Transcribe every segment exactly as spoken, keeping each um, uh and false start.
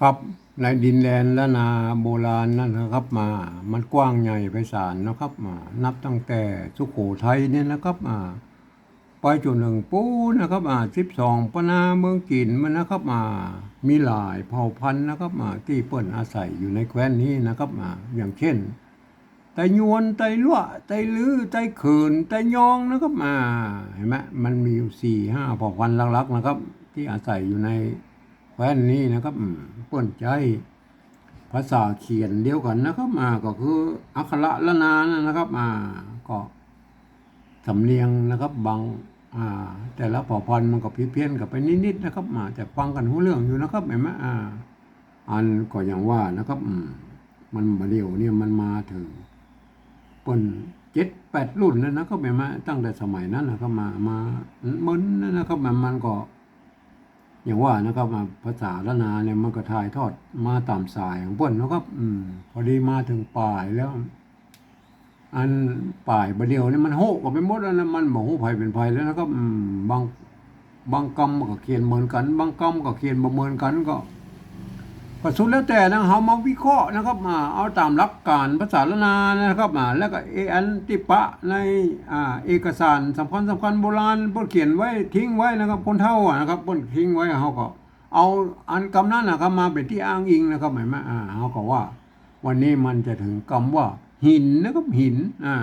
ครับ ในดินแดนล้านนาโบราณนั้นนะครับ มา มันกว้างใหญ่ไพศาลนะครับ มา นับตั้งแต่สุโขทัยเนี่ยนะครับ มา ไปจนถึงปู๊นนะครับ มา สิบสองปะนาเมืองจีนมันนะครับ มา มีหลายเผ่าพันธุ์นะครับ มา ตี้เปิ้นอาศัยอยู่ในแคว้นนี้นะครับ มา อย่างเช่น ไตยวน ไตลัวะ ไตลือ ไตเขิน ไตยองนะครับ อ่า หันก่อ มันมีอยู่สี่ห้าเผ่าพันธุ์หลักๆ นะครับ ตี้อาศัยอยู่ในแคว้นนี้นะครับ อืม เปิ้นใจ๊ภาษาเขียนเดียวกั๋นนะครับ อ่า ก็คืออักขระล้านนานั่นนะครับ อ่า ก็สำเนียงนะครับ บาง อ่า แต่ละเผ่าพันธุ์มันก็ผิดเพี้ยนกั๋นไปนิดๆ นะครับ อ่า แต่ฟังกั๋นฮู้เรื่องอยู่นะครับ หันก่อ อ่า อันก็อย่างว่านะครับ อืม มันบ่าเดี่ยวเนี่ยมันมาเถิง เปิ้นเจ็ดแปดรุ่นแล้วนะครับ หันก่อ ตั้งแต่สมัยนั้นนะครับ มา มา เมินนะครับ มัน มันก็ อย่างว่านะครับ มา ภาษาล้านนาเนี่ยมันก็ถ่ายทอดมาต๋ามสายของเปิ้นนะครับ อืม พอดีมาเถิงป๋ายแล้ว อันป๋ายบ่าเดี่ยวนี่มันโฮะกั๋นไปหมดแล้วนะ มันบ่ฮู้ใผเป๋นใผแล้วนะครับ อืม บาง บางกำก็เขียนเหมือนกั๋น บางกำก็เขียนบ่เหมือนกั๋น ก็ ก็สุดแล้วแต่นะ เฮามาวิเคราะห์นะครับ มาเอาต๋ามหลักก๋านภาษาล้านนานะครับ มา แล้วก็เอ อันตี้ปะใน อ่า เอกสารสำคัญสำคัญโบราณ เปิ้นเขียนไว้ ทิ้งไว้นะครับ คนเฒ่าอะนะครับ เปิ้นทิ้งไว้ เฮาก็เอาอันกำนั้นนะครับ มาเป๋นตี้อ้างอิงนะครับ หันก่อ อ่า เฮาก็ว่า วันนี้มันจะเถิงกำว่า หินนะครับ หิน อ่า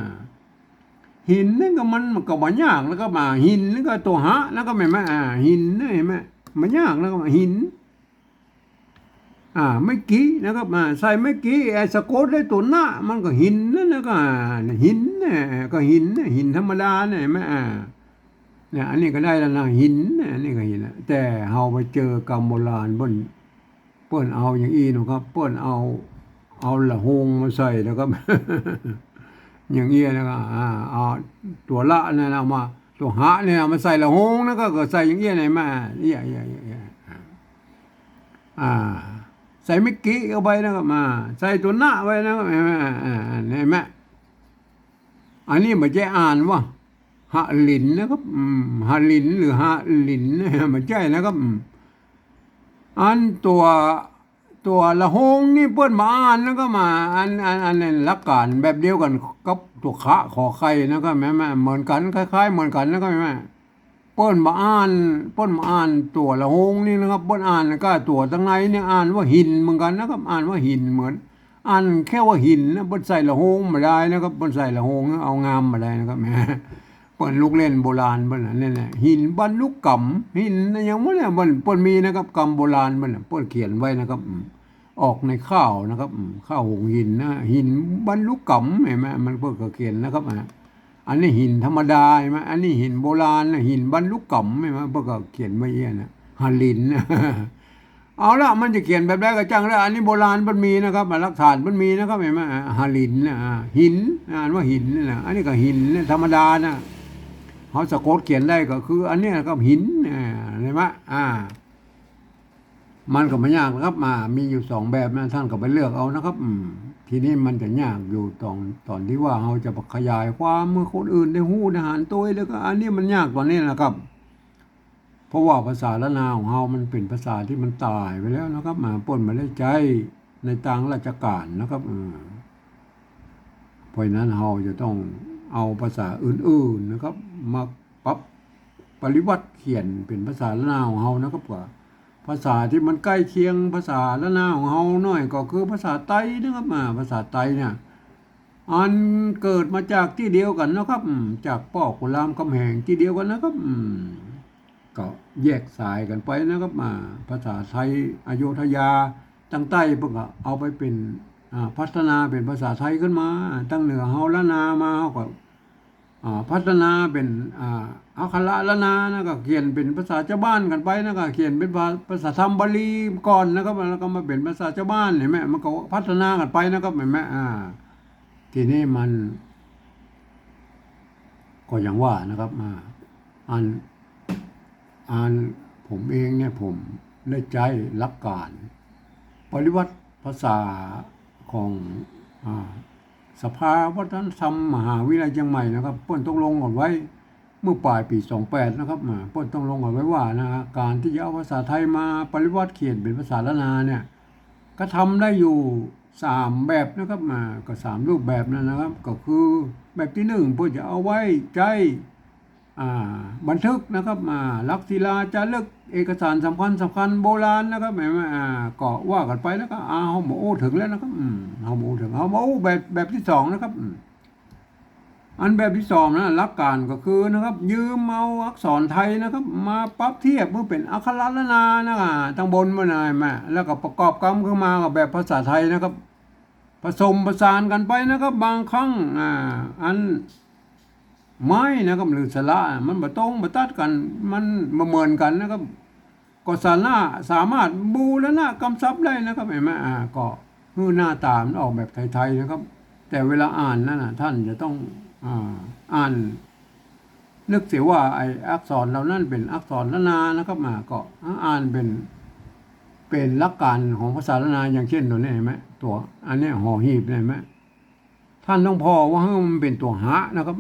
หินนี่ก็มัน มันก็บ่ยากนะครับ อ่า หินนี่ก็ตั๋วหะนะครับ หันก่อ อ่า หินนี่หันก่อ บ่ยากนะครับ หิน อ่า ไม้กี่นะครับ อ่า ใส่ไม้กี่ ไอ้สะกดได้ตั๋วหน้า มันก็หินนั่นนะครับ อ่า หินเนี่ย ก็หินเนี่ย หินธรรมดาเนี่ย หันก่อ อ่า เนี่ย อันนี้ก็ได้แล้วนะ หินเนี่ย อันนี้ก็หินนะ แต่เฮาไปเจอกำโบราณเปิ้น เปิ้นเอาอย่างอี้นะครับ เปิ้นเอา เอาละโฮงมาใส่นะครับ อย่างอี้นะครับ อ่า เอาตั๋วละเนี่ยนะ เอามา ตั๋วหะเนี่ยนะ มาใส่ละโฮงนะครับ ก็ใส่อย่างอี้ หันก่อ มา อี้ อี้ อี้ อี้ อ่า ใส่ไม้กี่เข้าไปนะครับ มา ใส่ตั๋วหน้าไว้นะครับ หันก่อ อ่า หันก่อ อันนี้บ่ใจ้อ่านว่า หะหลินนะครับ อืม หะหลินหรือหะหลินเนี่ย บ่ใจ้นะครับ อืม อันตั๋ว ตั๋วละโฮงนี่เปิ้นบ่อ่านนะครับ มา อัน อัน อันนั้นหลักก๋านแบบเดียวกั๋นกับตั๋วขะขอไข่นะครับ หันก่อ เหมือนกั๋น คล้ายๆ เหมือนกั๋นนะครับ หันก่อ เปิ้นบ่อ่าน เปิ้นบ่อ่านตั๋วละโฮงนี่นะครับ เปิ้นอ่านก้าตั๋วตังในเนี่ย อ่านว่าหินเหมือนกั๋นนะครับ อ่านว่าหินเหมือน อ่านแค่ว่าหินนะ เปิ้นใส่ละโฮงบ่ได้นะครับ เปิ้นใส่ละโฮงเอางามบ่ได้นะครับ แหม เปิ้นลูกเล่นโบราณเปิ้นน่ะ เนี่ย เนี่ย หินบรรลุก๋ำ หินอะหยังวะเนี่ย เปิ้น เปิ้นมีนะครับ กำโบราณเปิ้นน่ะ เปิ้นเขียนไว้นะครับ อืม ออกในข่าวนะครับ อืม ข่าวหงส์หินนะ หินบรรลุก๋ำ หันก่อ มันเปิ้นก็เขียนนะครับ อ่ะ อันนี้หินธรรมดา หันก่อ อันนี้หินโบราณนะ หินบรรลุก๋ำ หันก่อ เปิ้นก็เขียนไว้อย่างนี้นะ หะหลิน เอาละ มันจะเขียนแบบใดก็จ้างละ อันนี้โบราณเปิ้นมีนะครับ อ่ะ หลักฐานเปิ้นมีนะครับ หันก่อ อ่ะ หะหลินนะ อ่ะ หิน อ่านว่าหินนี่นะ อันนี้ก็หินเนี่ย ธรรมดานะ เฮาสะกดเขียนได้ก็คืออันเนี้ยครับ หิน อ่า หันก่อ อ่า มันก็บ่ยากนะครับ อ่า มีอยู่สองแบบนะ ต้านก็ไปเลือกเอานะครับ อืม ทีนี้มันจะยากอยู่ต๋อน ต๋อนตี้ว่าเฮาจะขยายความหื้อคนอื่นได้ฮู้ได้หันตวย แล้วก็อันนี้มันยากต๋อนนี้นะครับ เพราะว่าภาษาล้านนาของเฮามันเป๋นภาษาตี้มันต๋ายไปแล้วนะครับ มา เปิ้นบ่ได้ใจ๊ในตางราชก๋านนะครับ อืม เพราะฉะนั้นเฮาจะต้องเอาภาษาอื่นๆ นะครับ มาปรับปริวัติเขียนเป๋นภาษาล้านนาของเฮานะครับ กว่าภาษาตี้มันใก้เคียงภาษาล้านนาของเฮาหน่อยก็คือภาษาไตนะครับ อ่า ภาษาไตเนี่ย อันเกิดมาจากตี้เดียวกั๋นนะครับ อืม จากป้อขุนรามคำแหงตี้เดียวกั๋นนะครับ อืม ก็แยกสายกั๋นไปนะครับ อ่า ภาษาไทยอโยธยา ตางใต้เปิ้นก็เอาไปเป๋น อ่า พัฒนาเป๋นภาษาไทยขึ้นมา ตางเหนือเฮาล้านนามา เฮาก็ อ่า พัฒนาเป๋น อ่า อักขระล้านนานะ ก็เขียนเป๋นภาษาจาวบ้านกั๋นไปนะ ก็เขียนเป๋นภา ภาษาธรรมบาลีก่อนนะครับ แล้วก็มาเป๋นภาษาจาวบ้าน หันก่อ มันก็พัฒนากั๋นไปนะครับ หันก่อ อ่า ทีนี้มัน ก็อย่างว่านะครับ อ่า อัน อันผมเองเนี่ย ผมได้ใจ๊หลักก๋านปริวัติภาษาของ อ่า สภาวัฒนธรรมมหาวิทยาลัยเจียงใหม่นะครับ เปิ้นตกลงกั๋นไว้เมื่อป๋ายปี๋สองแปดนะครับ อ่า เปิ้นตกลงกั๋นไว้ว่านะ ก๋านตี้จะเอาภาษาไทยมาปริวัติเขียนเป๋นภาษาล้านนาเนี่ย กระทำได้อยู่สามแบบนะครับ อ่า ก็สามรูปแบบนั้นนะครับ ก็คือแบบตี้นึ่งเปิ้นจะเอาไว้ใจ๊ อ่า บันทึกนะครับ อ่า หลักศิลาจารึก เอกสารสำคัญสำคัญโบราณนะครับ แหม อ่า ก็ว่ากั๋นไปนะครับ อ่า เฮาบ่อู้เถิงแล้วนะครับ อืม เฮาบ่อู้เถิง เฮามาอู้แบบ แบบตี้สองนะครับ อืม อันแบบตี้สองนะ หลักก๋านก็คือนะครับ ยืมเอาอักษรไทยนะครับ มาปรับเทียบหื้อเป๋นอักขระล้านนานะครับ ตางบนมาหน่อยแม่ แล้วก็ประกอบกำขึ้นมากับแบบภาษาไทยนะครับ ผสมผสานกั๋นไปนะครับ บางครั้ง อ่า อันไม้นะครับ หรือสระ มันบ่ตรงบ่ตัดกั๋น มันบ่เหมือนกั๋นนะครับ ก็สาระ สามารถบูรณะกำศัพท์ได้นะครับ หันก่อ อ่า ก็หื้อหน้าต๋ามันออกแบบไทยๆ นะครับ แต่เวลาอ่านนั้นน่ะ ท่านจะต้อง อ่า อ่าน นึกเสียว่าไอ้อักษรเหล่านั้นเป๋นอักษรล้านนานะครับ อ่า ก็อ่านเป๋น เป๋นหลักก๋านของภาษาล้านนา อย่างเช่นตั๋วนี้หันก่อ ตั๋ว อันนี้หอหีบนี่หันก่อ ท่านต้องผ่อว่าหื้อมันเป๋นตั๋วหะนะครับ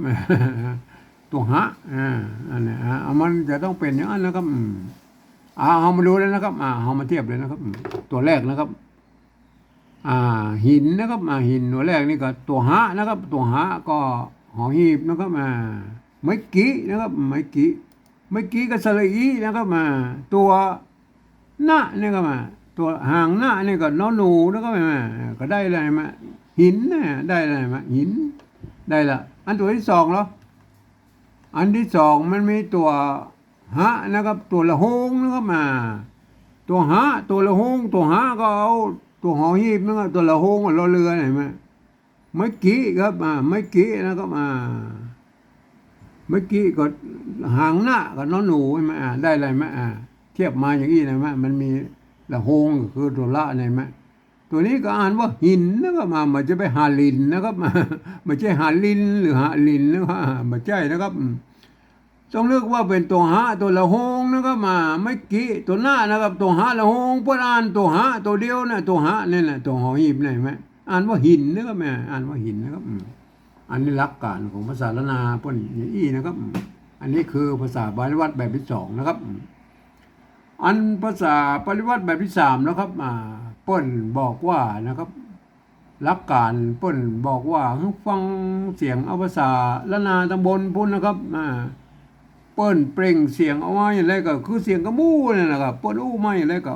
ตั๋วหะ อ่า อันนี้ อ่า มันจะต้องเป๋นอย่างนั้นนะครับ อืม อ่า เฮามาดูเลยนะครับ อ่า เฮามาเทียบเลยนะครับ อืม ตั๋วแรกนะครับ อ่า หินนะครับ อ่า หินตั๋วแรกนี่ก็ตั๋วหะนะครับ ตั๋วหะก็หอหีบนะครับ อ่า ไม้กินะครับ ไม้กิ ไม้กิก็สระอินะครับ อ่า ตั๋ว นะนี่ก็มา ตั๋วหางนะนี่ก็นอหนูนะครับ หันก่อ ก็ได้แล้วหันก่อ หินนะ ได้แล้วหันก่อ หิน ได้ละ อันตั๋วตี้สองเหรอ อันตี้สองมันมีตั๋วหะนะครับ ตั๋วละโฮงนะครับ อ่า ตั๋วหะ ตั๋วละโฮง ตั๋วหะก็เอาตั๋วหอหีบนะครับ ตั๋วละโฮงก็รอเรือหันก่อ ไม้กิครับ อ่า ไม้กินะครับ อ่า ไม้กิก็หางนะกับนอหนูหันก่อ อ่า ได้แล้วหันก่อ อ่า เทียบมาอย่างอี้หันก่อ มันมีละโฮงก็คือตั๋วละหันก่อ ตั๋วนี้ก็อ่านว่าหินนะครับ อ่า บ่ใจ้ไปหาลินนะครับ บ่ใจ้หาลินหรือหาลินนะครับ อ่า บ่ใจ้นะครับ อืม ต้องนึกว่าเป๋นตั๋วหะ ตั๋วละโฮงนะครับ อ่า ไม้กิ ตั๋วนะนะครับ ตั๋วหะละโฮง เปิ้นอ่านตั๋วหะตั๋วเดียวนะ ตั๋วหะนี่แหละ ตั๋วหอหีบนี่หันก่อ อ่านว่าหินนะครับ อ่า อ่านว่าหินนะครับ อืม อันนี้หลักก๋านของภาษาล้านนาเปิ้นอย่างอี้นะครับ อืม อันนี้คือภาษาปริวรรตแบบตี้สองนะครับ อืม อันภาษาปริวรรตแบบตี้สามนะครับ อ่า เปิ้นบอกว่านะครับ หลักก๋านเปิ้นบอกว่าหื้อฟังเสียงเอาภาษาล้านนาตางบนปู๊นนะครับ อ่า เปิ้นเปล่งเสียงออกมาอย่างไรก็คือเสียงกระหมู่นั่นแหละครับ เปิ้นอู้มาอย่างไรก็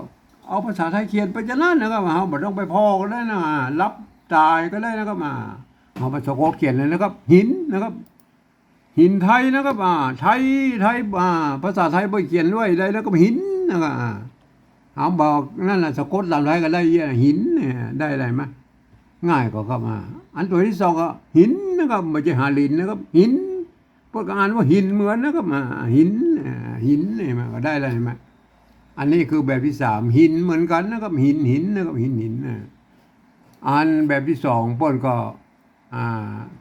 เอาภาษาไทยเขียนไปจานั้นนะครับ เฮาบ่ต้องไปผ่อก็ได้นะ หลับต๋าก็ได้นะครับ อ่า เฮามาสะกดเขียนเลยนะครับ หินนะครับ หินไทยนะครับ อ่า ไทย ไทย อ่า ภาษาไทยบ่เขียนไว้ได้แล้วก็หินนะครับ อ่า เฮาบอกนั่นแหละ สะกดต๋ามไทยก็ได้ อ่า หินเนี่ย ได้อะไรมะ ง่ายกว่าครับ อ่า อันตั๋วตี้สองก็หินนะครับ บ่ใจ้หาลินนะครับ หิน เปิ้นก็อ่านว่าหินเหมือนนะครับ อ่า หิน อ่า หินนี่มันก็ได้แล้วหันก่อ อันนี้คือแบบตี้สาม หินเหมือนกั๋นนะครับ หิน หินนะครับ หิน หินนะ อันแบบตี้สองเปิ้นก็ อ่า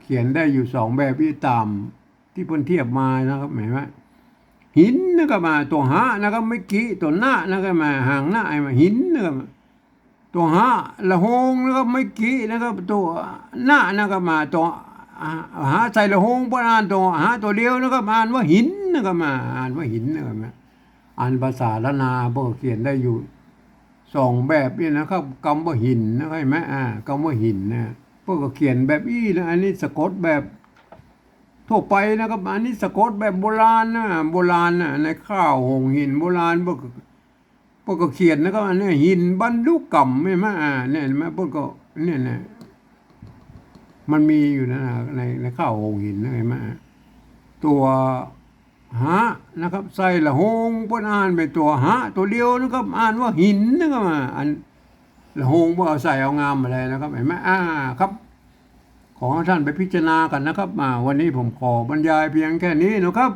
เขียนได้อยู่สองแบบอี้ต๋ามตี้เปิ้นเทียบมานะครับ หันก่อ หินนะครับ อ่า ตั๋วหะนะครับ ไม้กิ ตั๋วนะนะครับ อ่า หางนะ อ่า หินนะครับ ตั๋วหะละโฮงนะครับ ไม้กินะครับ ตั๋วนะนะครับ อ่า ตั๋ว อ่า หะใส่ละโฮง เปิ้นอ่านตั๋วหะตั๋วเดียวนะครับ อ่านว่าหินนะครับ อ่า อ่านว่าหินนะครับ อันภาษาล้านนาเปิ้นก็เขียนได้อยู่สองแบบอี้นะครับ กำว่าหินนะครับ หันก่อ อ่า กำว่าหินนะ เปิ้นก็เขียนแบบอี้นะ อันนี้สะกดแบบทั่วไปนะครับ อันนี้สะกดแบบโบราณนะ โบราณนะ ในข่าวหงส์หินโบราณเปิ้นก็ เปิ้นก็เขียนนะครับ อันนี้หินบรรลุกรรม หันก่อ อ่า เนี่ยหันก่อ เปิ้นก็ เนี่ย เนี่ย มันมีอยู่นะ ใน ในข่าวหงส์หินนะ หันก่อ ตั๋วหะนะครับ ใส่ละโฮง เปิ้นอ่านเป๋นตั๋วหะตั๋วเดียวนะครับ อ่านว่าหินนะครับ อ่า อันละโฮงเปิ้นเอาใส่เอางามมาเลยนะครับ หันก่อ อ่า ครับ ขอให้ท่านไปพิจารณากั๋นนะครับ อ่า วันนี้ผมขอบรรยายเพียงแค่นี้นะครับ